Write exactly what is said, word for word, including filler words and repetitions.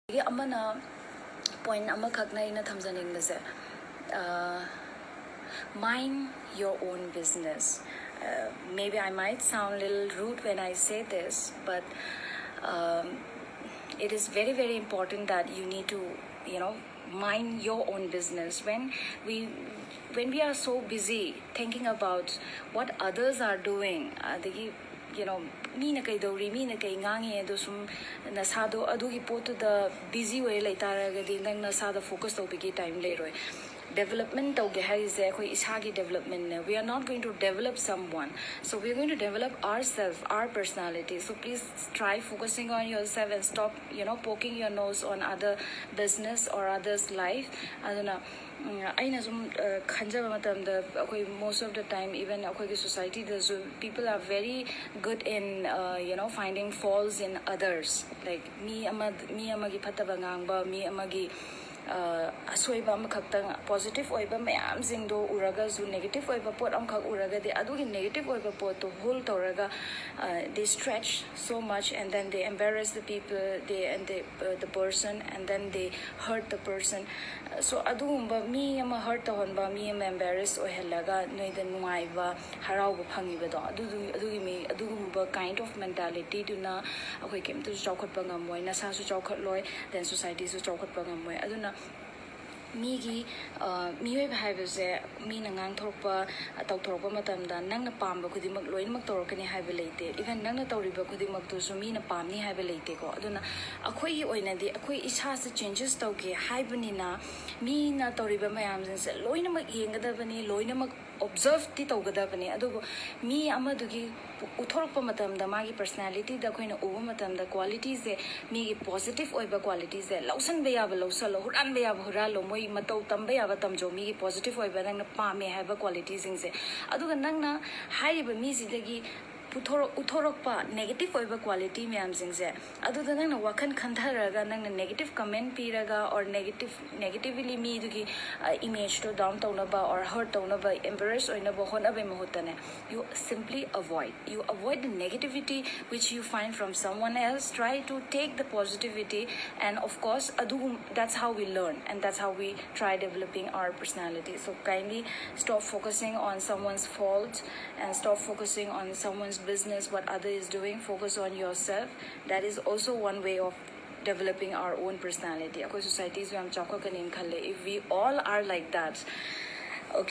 ꯑꯗꯒꯤ ꯑꯃꯅ, point ꯑꯃꯈꯛꯅ ꯑꯩꯅ ꯊꯝꯖꯅꯤꯡꯕꯁꯦ, mind your own business. Maybe I might sound a little rude when I say this, but it is very, very important that you need to, you know, mind your own business. When we when we are so busy thinking about what others are doing, ꯑꯗꯒꯤ, you know, ꯃꯤꯅ ꯀꯩꯗꯧꯔꯤ, ꯃꯤꯅ ꯀꯩ ꯉꯥꯡꯉꯤ, ꯑꯗꯣ ꯁꯨꯝ ꯅꯁꯥꯗꯣ ꯑꯗꯨꯒꯤ ꯄꯣꯠꯇꯨꯗ busy ꯑꯣꯏꯔ ꯂꯩꯇꯥꯔꯒꯗꯤ ꯅꯪ ꯅꯁꯥꯗ focus ꯇꯧꯕꯒꯤ time ꯂꯩꯔꯣꯏ. Development ꯇꯧꯒꯦ ꯍꯥꯏꯔꯤꯁꯦ ꯑꯩꯈꯣꯏ ꯏꯁꯥꯒꯤ developmentꯅꯦ. We are not going to develop someone, so we are going to develop ourselves, our personality. So please try focusing on yourself and stop, you know, poking your nose on other business or others life. ꯑꯗꯨꯅ ꯑꯩꯅ ꯁꯨꯝ ꯈꯟꯖꯕ ꯃꯇꯝꯗ, ꯑꯩꯈꯣꯏ most of the time, even ꯑꯩꯈꯣꯏꯒꯤ societyꯗꯁꯨ, people are very good in, you know, finding faults in others. Like, ꯃꯤ ꯑꯃ ꯃꯤ ꯑꯃꯒꯤ ꯐꯠꯇꯕ ꯉꯥꯡꯕ, ꯃꯤ ꯑꯃꯒꯤ ꯑꯁꯣꯏꯕ ꯑꯃꯈꯛꯇꯪ, positive ꯑꯣꯏꯕ ꯃꯌꯥꯝꯁꯤꯡꯗꯣ ꯎꯔꯒꯁꯨ negative ꯑꯣꯏꯕ ꯄꯣꯠ ꯑꯃꯈꯛ ꯎꯔꯒꯗꯤ, ꯑꯗꯨꯒꯤ negative ꯑꯣꯏꯕ ꯄꯣꯠꯇꯣ hold ꯇꯧꯔꯒ, they stretch so much and then they embarrass the people, they and they, the person, and then they hurt the person. So ꯑꯗꯨꯒꯨꯝꯕ ꯃꯤ ꯑꯃ hurt ꯇꯧꯍꯟꯕ, ꯃꯤ ꯑꯃ embarrass ꯑꯣꯏꯍꯜꯂꯒ ꯅꯣꯏꯗ ꯅꯨꯡꯉꯥꯏꯕ, ꯍꯔꯥꯎꯕ ꯐꯪꯉꯤꯕꯗꯣ, ꯑꯗꯨꯗꯨ ꯑꯗꯨꯒꯤ ꯃꯤ ꯑꯗꯨꯒꯨꯝꯕ kind of mentalityꯗꯨꯅ ꯑꯩꯈꯣꯏ ꯀꯩꯝꯇꯁꯨ ꯆꯥꯎꯈꯠꯄ ꯉꯝꯃꯣꯏ, ꯅꯁꯥꯁꯨ ꯆꯥꯎꯈꯠꯂꯣꯏ, then societyꯁꯨ ꯆꯥꯎꯈꯠꯄ ꯉꯝꯃꯣꯏ. ꯑꯗꯨꯅ ꯃꯤꯒꯤ ꯃꯤꯑꯣꯏꯕ ꯍꯥꯏꯕꯁꯦ, ꯃꯤꯅ ꯉꯥꯡꯊꯣꯔꯛꯄ, ꯇꯧꯊꯣꯔꯛꯄ ꯃꯇꯝꯗ ꯅꯪꯅ ꯄꯥꯝꯕ ꯈꯨꯗꯤꯡꯃꯛ ꯂꯣꯏꯅꯃꯛ ꯇꯧꯔꯛꯀꯅꯤ ꯍꯥꯏꯕ ꯂꯩꯇꯦ. Even ꯅꯪꯅ ꯇꯧꯔꯤꯕ ꯈꯨꯗꯤꯡꯃꯛꯇꯨꯁꯨ ꯃꯤꯅ ꯄꯥꯝꯅꯤ ꯍꯥꯏꯕ ꯂꯩꯇꯦꯀꯣ. ꯑꯗꯨꯅ ꯑꯩꯈꯣꯏꯒꯤ ꯑꯣꯏꯅꯗꯤ ꯑꯩꯈꯣꯏ ꯏꯁꯥꯁꯦ changes ꯇꯧꯒꯦ ꯍꯥꯏꯕꯅꯤꯅ, ꯃꯤꯅ ꯇꯧꯔꯤꯕ ꯃꯌꯥꯝꯁꯤꯡꯁꯦ ꯂꯣꯏꯅꯃꯛ ꯌꯦꯡꯒꯗꯕꯅꯤ, ꯂꯣꯏꯅꯃꯛ observeꯇꯤ ꯇꯧꯒꯗꯕꯅꯤ. ꯑꯗꯨꯕꯨ ꯃꯤ ꯑꯃꯗꯨꯒꯤ ꯎꯠꯊꯣꯔꯛꯄ ꯃꯇꯝꯗ, ꯃꯥꯒꯤ personalityꯗ ꯑꯩꯈꯣꯏꯅ ꯎꯕ ꯃꯇꯝꯗ, qualityꯁꯦ, ꯃꯤꯒꯤ positive ꯑꯣꯏꯕ qualityꯁꯦ ꯂꯧꯁꯟꯕ ꯌꯥꯕ ꯂꯧꯁꯜꯂꯣ, ꯍꯨꯔꯥꯟꯕ ꯌꯥꯕ ꯍꯨꯔꯥꯜꯂꯣ, ꯃꯣꯏ ꯃꯇꯧ ꯇꯝꯕ ꯌꯥꯕ ꯇꯝꯖꯧ, ꯃꯤꯒꯤ positive ꯑꯣꯏꯕ ꯅꯪꯅ ꯄꯥꯝꯃꯦ ꯍꯥꯏꯕ qualityꯁꯤꯡꯁꯦ. ꯑꯗꯨꯒ ꯅꯪꯅ ꯍꯥꯏꯔꯤꯕ ꯃꯤꯁꯤꯗꯒꯤ ꯎꯠꯊꯣꯔꯛ ꯎꯠꯊꯣꯔꯛꯄ negative ꯑꯣꯏꯕ quality ꯃꯌꯥꯝꯁꯤꯡꯁꯦ, ꯑꯗꯨꯗ ꯅꯪꯅ ꯋꯥꯈꯜ ꯈꯟꯊꯔꯒ, ꯅꯪꯅ negative comment ꯄꯤꯔꯒ, or negative negatively ꯃꯤꯗꯨꯒꯤ ꯏꯃꯦꯖꯇꯣ down ꯇꯧꯅꯕ or hurt ꯇꯧꯅꯕ, embarrass ꯑꯣꯏꯅꯕ ꯍꯣꯠꯅꯕꯩ ꯃꯍꯨꯠꯇꯅꯦ, you simply avoid you avoid the negativity which you find from someone else. Try to take the positivity, and of course, ꯑꯗꯨꯒꯨꯝ that's how we learn, and that's how we try developing our personality. So kindly stop focusing on someone's faults and stop focusing on someone's business, what other is doing. Focus on yourself. That is also one way of developing our own personality. ꯑꯩꯈꯣꯏ societyꯁꯨ ꯌꯥꯝ ꯆꯥꯎꯈꯠꯀꯅꯤꯅ ꯈꯜꯂꯦ, if we all are like that.